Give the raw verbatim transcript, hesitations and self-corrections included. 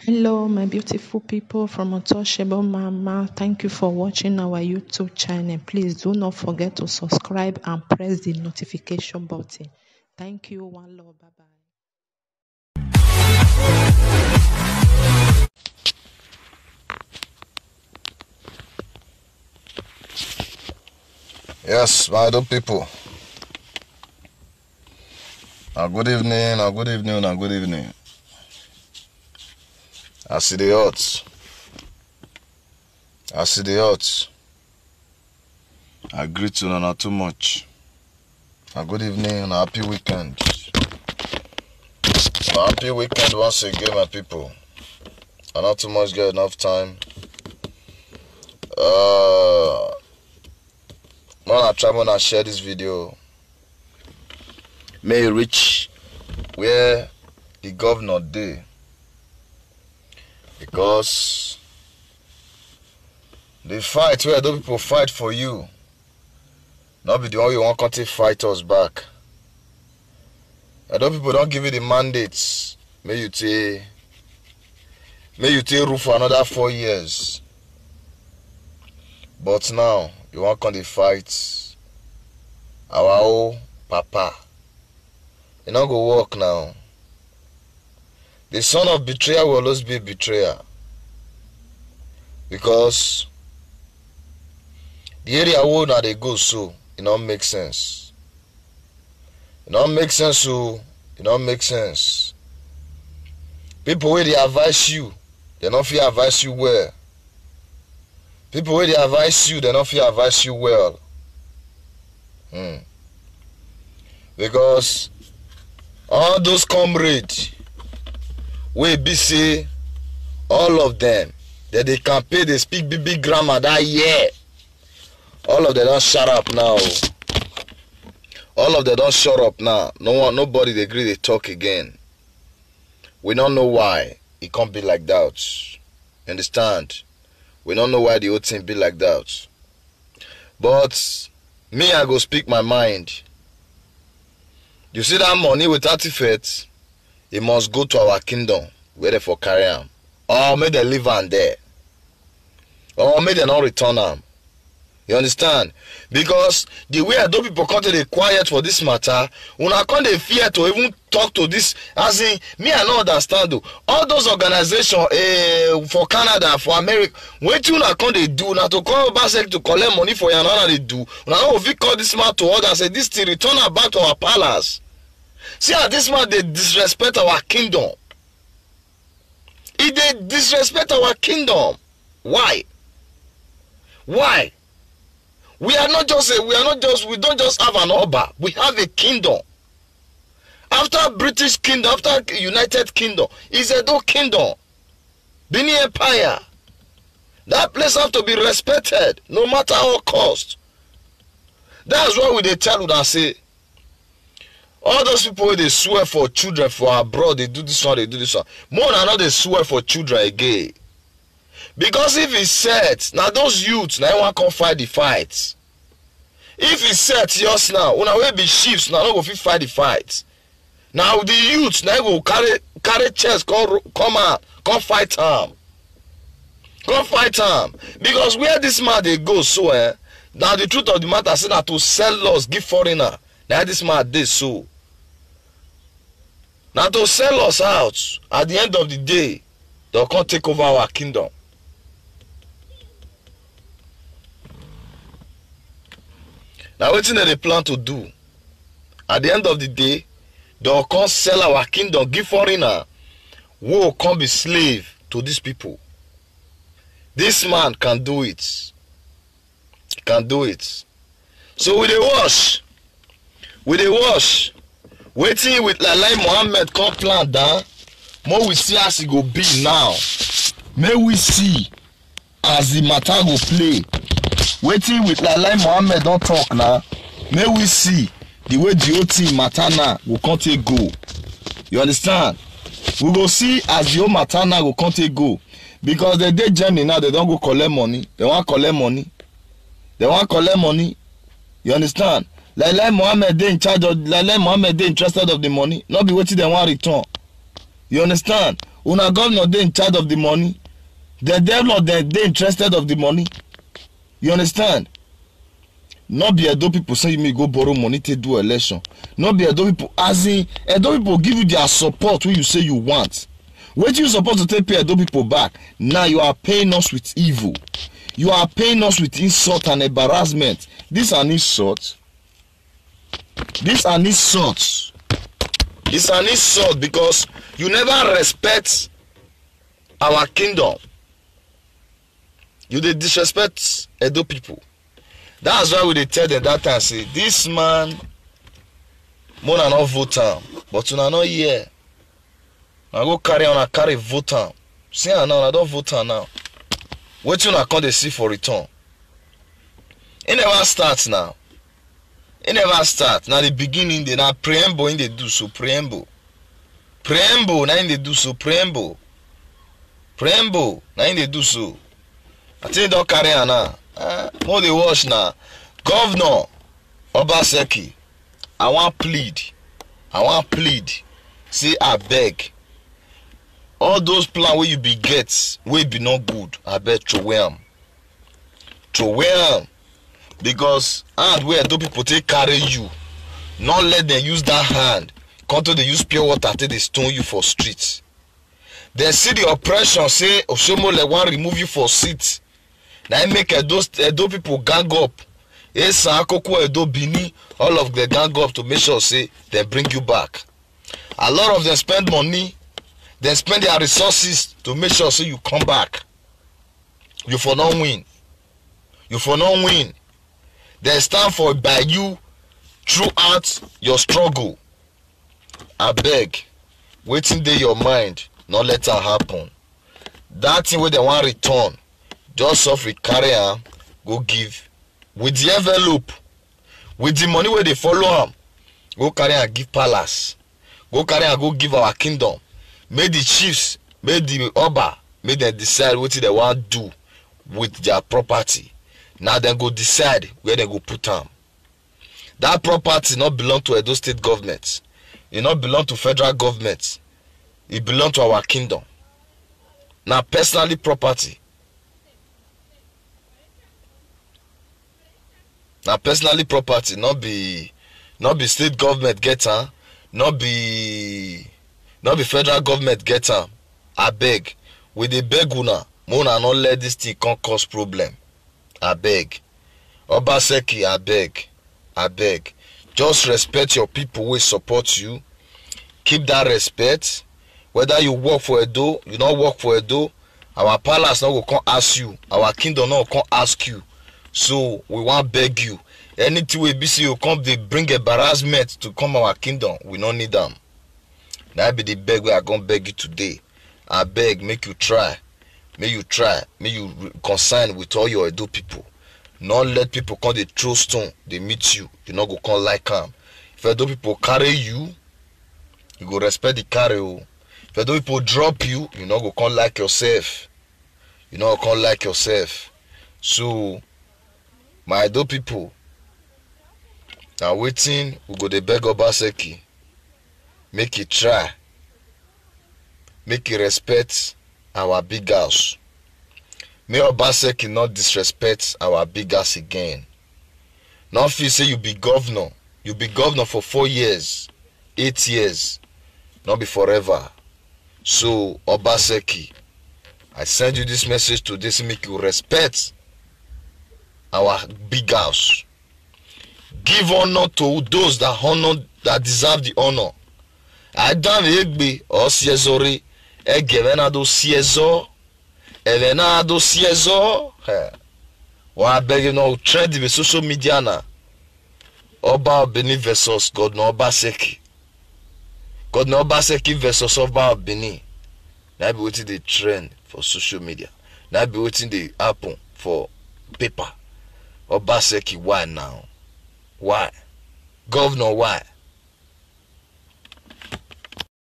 Hello, my beautiful people from Untouchable Mama. Thank you for watching our YouTube channel. Please do not forget to subscribe and press the notification button. Thank you. One love. Bye bye. Yes, my dear people. Now, good evening, now, good evening, now, good evening. I see the odds. I see the odds. I greet you, not too much. A good evening and a happy weekend. A happy weekend once again, my people. I not too much get enough time. Uh, when I try when I share this video, may it reach where the governor dey, because the fight where those people fight for you, not be the one you want to fight us back. I know people don't give you the mandates. May you take, may you take rule for another four years. But now you want to fight our old papa. You not go work now. The son of betrayal will always be a betrayer, because the area where now they go so, it not make sense. It not make sense. So it not make sense. People where they advise you, they not feel advise you well. People where they advise you, they not feel advise you well. Hmm. Because all those comrades, we be see all of them that they campaign, they speak big big grammar that year. All of them don't shut up now. All of them don't shut up now. No one, nobody they agree they talk again. We don't know why it can't be like that. Understand? We don't know why the whole thing be like that. But me, I go speak my mind. You see that money with artifact, it must go to our kingdom, where they for carry am. Or make they leave am there. Or make they not return am. You understand? Because the way I do people come to the quiet for this matter, when I come they fear to even talk to this. As in, me, I don't understand though. All those organizations, eh, for Canada, for America, wetin una come dey do na to come Obaseki to collect money for you, and una dey do. Una no go fit call this man to order, say this thing, return am back to our palace. See how this man dey disrespect our kingdom. He dey disrespect our kingdom. Why? Why? We are not just a, we are not just, we don't just have an Oba. We have a kingdom. After British kingdom, after United Kingdom, is Edo kingdom. Benin Empire. That place have to be respected no matter how cost. That's why we dey tell una say all those people wey dey swear for children for abroad, they do this one, they do this one. More than not, they swear for children again. Because if e set, now those youths now want come fight the fight. If e set yours now, una wey be chiefs now no go fit fight the fight. Now the youths now go carry carry chest come ro- come out, come fight am. Come fight am. Because where this man dey go so, eh, now the truth of the matter say na to sell us give foreigner. Now this man dey so. Now to sell us out at the end of the day, they'll come take over our kingdom. Now wetin dem dey plan to do? At the end of the day, they'll come sell our kingdom, give foreigner, who will come be slave to these people. This man can do it. He can do it. So we dey watch. We dey watch. Wetin with Lalai Mohammed come plan down? More we see as e go be now. May we see as the matter go play. Wetin with Lalai Mohammed don talk now. May we see the way the whole thing matter now go come take go. You understand? We go see as the whole matter now go come take go. Because they dey Germany now, they don't go collect money. They want collect money. They want collect money. You understand? Like like Mohammed dey in charge of, like like Mohammed dey interested of the money. Not be wetin they want return. You understand? Una governor dey in charge of the money. The governor dey dey interested of the money. You understand? No be Edo people say me go borrow money to do election. No be Edo people, as in Edo people give you their support wey you say you want. Wetin you suppose to take pay Edo people back? Now you are paying us with evil. You are paying us with insult and embarrassment. This an insult. This an insult. It's an insult because you never respect our kingdom. You dey disrespect Edo people. That's why we dey tell them that time say this man, una no vote am, but una no hear. I go carry una carry vote am. See am now, I don vote am now. Wetin una come dey see for return? E never start now. E never start. Na the beginning dey, na preamble im dey do so, preamble. Preamble na im dey do so, preamble. Preamble na im dey do so. I think e don carry am now. Eh, mo dey watch na. Governor Obaseki, I wan plead. I wan plead. Say abeg. All those plan wey you be get, wey be no good, abeg throway am. Throway am. Because hand wey Edo people take carry you, no let them use that hand come to dey use pure water take dey stone you for street. Dem see the oppression say Oshomole wan remove you for seat. Na im make Edo, Edo people gang up. Esan, Akoko, Edo, Benin, all of them gang up to make sure say dem bring you back. A lot of them spend money, dem spend their resources to make sure say you come back. You for no win. You for no win. Dem stand for by you throughout your struggle. Abeg, wetin dey your mind, no let am happen. That thing wey dem wan return, just sofri carry am go give with the envelope, with the money wey dey follow am. Go carry am give palace. Go carry am go give our kingdom. Make the chiefs, make the Oba, make dem decide wetin dem wan do with their property. Na dem go decide where dem go put am. That property no belong to Edo State government. E no belong to federal government. E belong to our kingdom. Na personally property. Na personally property, no be, no be state government get am, no be, no be federal government get am. Abeg, we dey beg una, make una no let this thing come cause problem. Abeg. Obaseki, abeg, abeg. Just respect your people wey support you. Keep that respect. Whether you work for Edo, you no work for Edo, our palace no go come ask you, our kingdom no go come ask you. So we wan beg you. Anything wey be say you come dey bring embarrassment to come our kingdom, we no need am. Na be the beg wey I come beg you today. Abeg, make you try. Make you try. Make you re-, concern with all your Edo people. No let people come dey throw stone, dey meet you. You no go come like am. If Edo people carry you, you go respect the carry o. If Edo people drop you, you no go come like yourself. You no go come like yourself. So, my Edo people, na wetin we go dey beg Obaseki, make e try, make e respect our big house. Make Obaseki no disrespect our big house again. No feel say you be governor. You be governor for four years, eight years, no be forever. So, Obaseki, I send you this message today, say make you respect our big house. Give honor to those that honor, that deserve the honor. Adam Egbe or Siezore, Egevenado Siezo, Evenado Siezo. Eh. Well, I beg you now, trend with social media now. Oba of Benin versus Governor Obaseki. Governor Obaseki versus Oba of Benin. Na be wetin dey trend for social media. Na be wetin dey happen for paper. Obaseki, why now? Why? Governor, why?